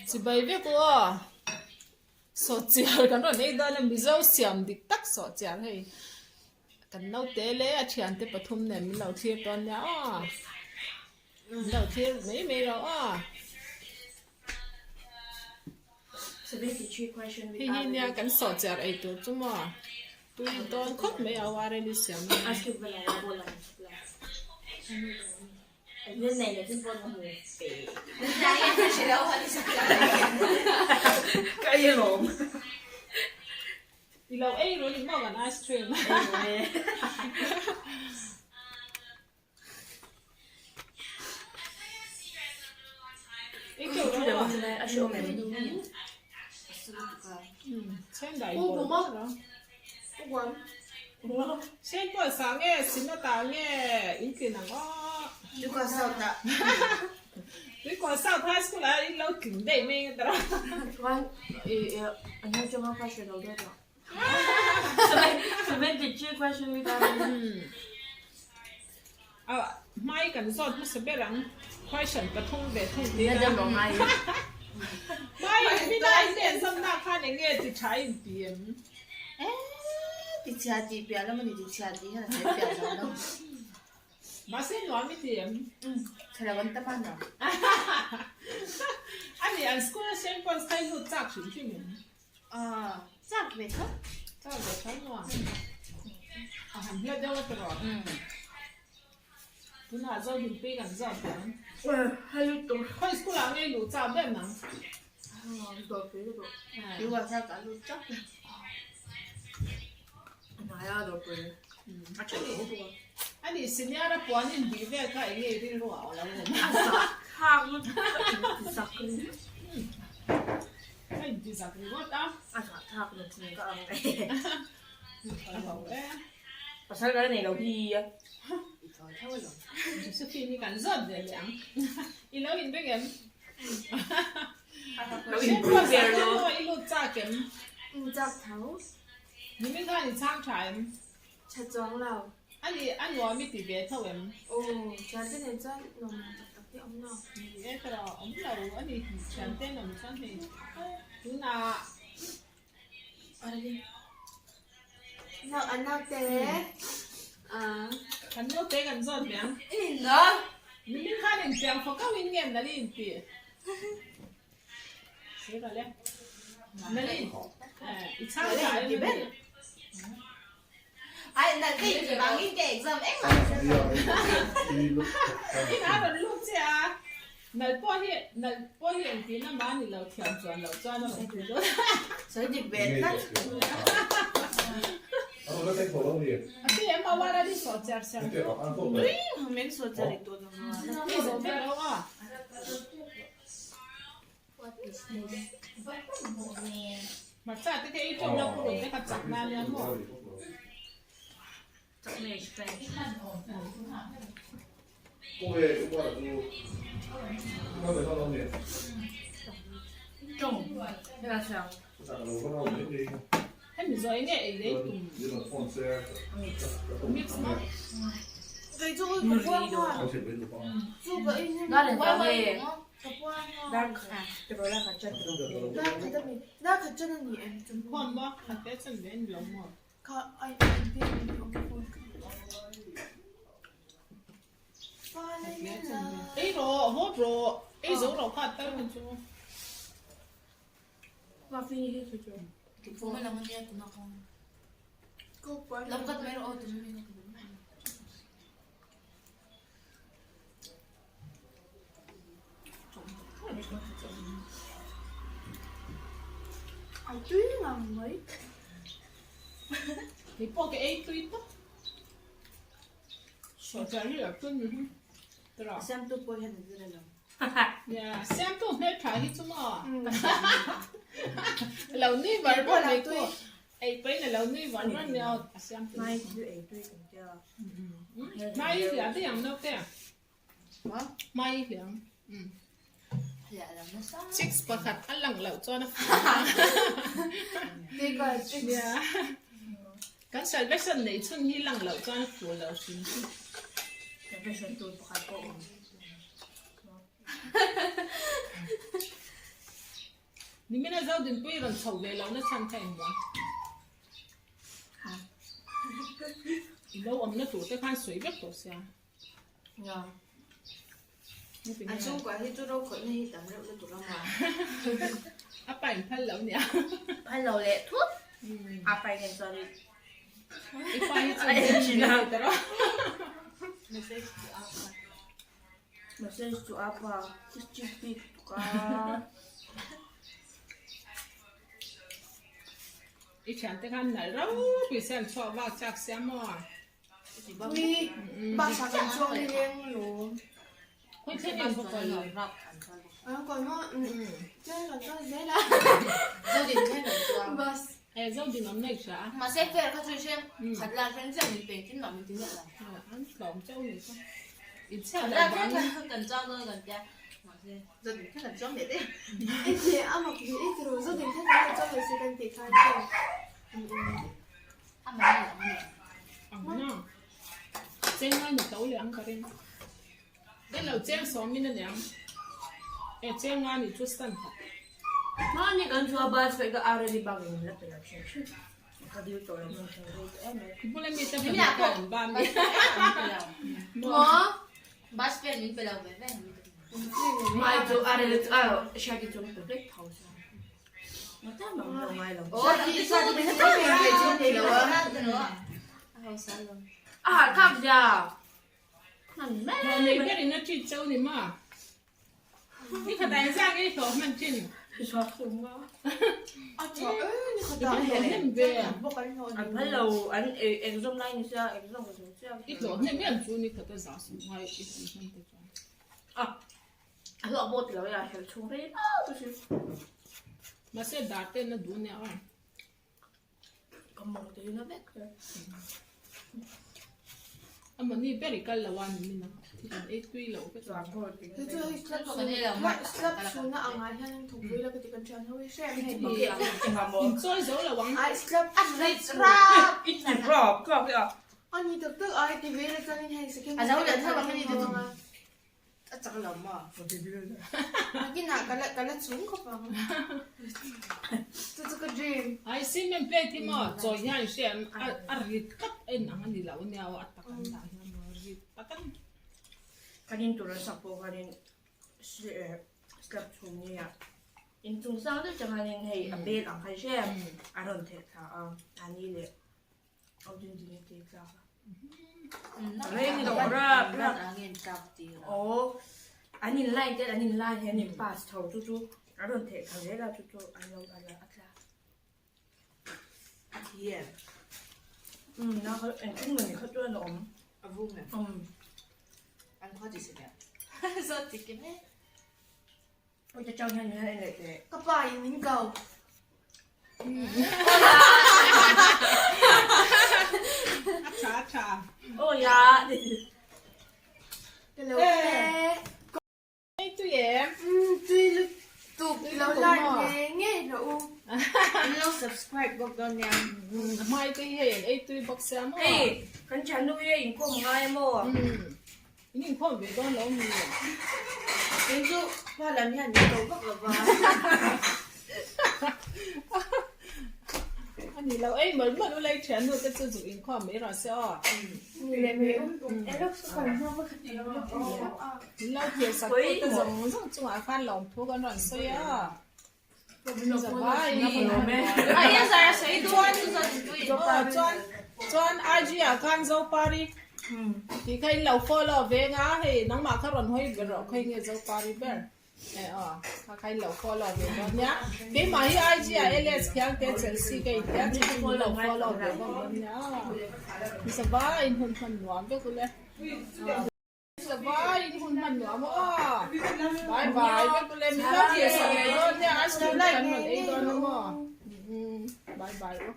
Chibai vek u aw. Sawhchiar kan rawn ei dawn a, Mizo siam dik tak sawhchiar hei. Kan naute leh a thiante pathum nen min lo thlir tawn nia aw. Min lo thlir mai mai lo aw. Hei hi nia kan sawhchiar ei tur chu maw tui dawn khawp mai a Wareli siam a nia. I lo ei ru ni maw kan ice cream. Sen pawh sa nge sina ta nge in tlin ang aw. Tuikhuah South ah. Tuikhuah South High School ah in lo tling daih mai ang tara. Chuan i an hmel chunga kha hre lo deuh tawh. 73 question we got. A hmai kan zawt hmasa ber ang question pathum ve thung ti ila. Hmai mina in en zawmna khan eng nge ti tha in ti em? Eh ti chhia tih piah lam a ni ti chhia tih hian a sawi piah lo lo. Mahse nuam i ti em? Tha lo an tam a nuam. A ni an school a Saint Paul's kha i lut chak hrim hrim em? Aw, chak ve tho. Chak ve tho nuam. A han hla deuh a tawh. Tunah zo dinpui kan zawt teh ang. Khawi school ah ngei luh chak ber nang? A nih senior a puan in bih vel kha eng nge rilru ah a lo awm? A inti zak ringawt a. A zahthlak nutling ka ang e. A ho e. Pasal ka la nei lo hi a. I thawi tho alawm. Josephine hi kan zawt ve leh ang. I lo in vek em? Lo in prepare lo. I lut chak em? Chak tho. Nimin khan i chhang tha em? Tha chuang lo. A ni, a nuam i ti ve tho em? Aw, thiante nen chuan nuam lo tak tak te awm lo. Ni e ka rawh, awm lo a ni, thiante an awm chuan hei tunah. Nau, an naute ah. Kan naute kan zawt ve ang. I nin lo. Nimin khan inpiang fawk auh in nge nali inti? Nali, i chhang tha em a ni? Ai nal te in vang in ka exam engmah ka hre lo. In a rawn lut che a, nal pawh hi nal pawh hi engtin a mahni lo thiam chuan loh chuan a rawn ti dawn. Sawi dik ve tlat. A ti em a war a ni sawh chiar siam chu. Min sawh chiar i tawh lo maw? Ni zawh vek lo a. What is this? Hmarcha te te ei tawp lo purun te kha chak na nia maw? Hemi zawh enge ei lei tum? Mix maw? Phone maw? Khat te chan ve ni lo maw? Ei rawh, hawt rawh, ei zo rawh kha tal kha chu. A tui ngang mai. Kei pawh ka ei tui tawp. Sawhchiah hi a tui ni hi. Tara. Siamtu pawh hian a zir alo. Ya, siamtu hmeltha hi chu maw. Lo nui var var mai ku. Ei pahin a lo nui var var mai a, a siamtu. Mai chu ei tui kan tia. Mai hliah daih ang naute. Mai hliah ang. Hliah lam nasa. Chicks pakhat a lang loh chuan a fuh. Tiger chicks. Ya. Kan salvation neih chhun hi lang loh chuan a fuh lo hrim hrim. Salvation tur pakhat pawh awm. Zodinpuii rawn chhoh ve lohna chhan kha engmaw? I lo awmna tur te khan sawi vek tawh sia. Nia. An chhungkua hi chu rokhawlhna hi tam reuh lutuk a maw? A pa in phal lo nia. Phal lo leh thut. A pa in chuan i. I pa hi chu a en thin a. Message chu a pa. Message chu a pa. Chief bik tuk a. I thiante khan nalh ropui se an chhuak vak chak sia maw? Ui, bus ah kan chuang ni leng lawm. Khawi thleng in ka kal lo. An kal maw? Chuan kan chuang zel a. Zodin thleng kan chuang. Bus. E Zodin awm nei hria a. Mahse fare kha chu i hre khat lak hreng chiah min pe tin mah min ti miah lo. An tlawm chauh ni kha. In chhiat loh vangin. Kan chuang dawn kan tia. Mahse Zodin thleng kan chuang leh daih. I ti a mak ve i ti rawh Zodin thleng kan chuang leh si kan tih khan chuan. Ang cheng ngai ni to leh ang ka ring. En lo cheng sawmin a niang. E cheng nga ni chu stand khat. Mahni kan chu a bus vek a arali bak in la pe lo hrim hrim. Ka dil tawh lo hmun thei rei tawh em mai. Bula mi te pahnih kha an ba mi. Maw? Bus fare min pe lo ve ve. Mai chu arali chu a hriat chu pe vek tho sia. Nei berin a treat cheu ni ma. Ni khat ah engzah nge i hlawh hman thin? I hlawh hnem em chu ni khat a zah suh ngai i hlawh hman te chuan. A hlawh bawk ti lo e a hel chhung rei rau chu si. Mahse dar ten a duh nia aw. Ka mawng te hi na vek e. A mahni ber i kal lo a ni min a thi kan ei tui lo vek a. Chu chu hei slap slap chhuna angah hian an thawk vui la ka ti kan thian ho hi hre em hei. In chawi zo lo ang. Ai slap A rit rap. I ti rap rap e a. Ani tak tak ai ti ve la chuan in hei second. A zo leh tho ang ani te chu. A chak lo maw? Nakinah ka la ka la chung khawp ang. Chu chu ka dream. Ai cement plate hi maw chawi hian hre an a rit tlat en ang a ni lo ania aw a tak an dah hian maw rit tak a ni. Kan in tur an sak pawh khanin slab chhung nia in chung sang deuh chang khanin hei a bel ang khan hre a rawn theh thla a a ni leh. An in line te an in line hi an in pass tho chu chu a rawn theh thla zel a chu chu an lo a la a tla. A thi em? Um na kha engtin nge ni kha chuan a awm. A vung em? Um. An khaw ti si em? Zawt ti kim e. Ui te chang hian min han en leh teh. Ka pa in min ko. A tha a tha. Aw ya. Ka lo e. Ei tui em? Um tui lutuk i lo like nge nge rawh u. In lo subscribe bawk dawn nia. Hmai te hi hei an ei tui bawk sia maw? Hei kan thiannu hi a inkhawm ngai a maw? In inkhawm ve dawn lo mi? Kei chu pa lam hian min ko vak lo va. A ni lo ei mawlh mawlh ulai thiannu te chu zuk inkhawm mai rawh se aw. Ni leh mai um e lawk chu kan hma va khat lo Min lo thlir sak tu te zawng zawng chungah khan lawmthu kan rawn sawi a. Chuan chuan IG ah khan Zopari tih kha in lo follow ve nga hei nangmah kha rawn hawi ber rawh khawi nge Zopari ber e aw kha kha in lo follow ve dawn nia keimah hi IG ah LS Khiangte Chelsea ka intia chu chu min lo follow ve bawk dawn nia Zavai in hun hman nuam vek ule. Vai in hun hman nuam aw. Bye bye vek ule min lo thlir sak leh dawn nia ice cream te kan rawn ei dawn a maw. Bye bye aw.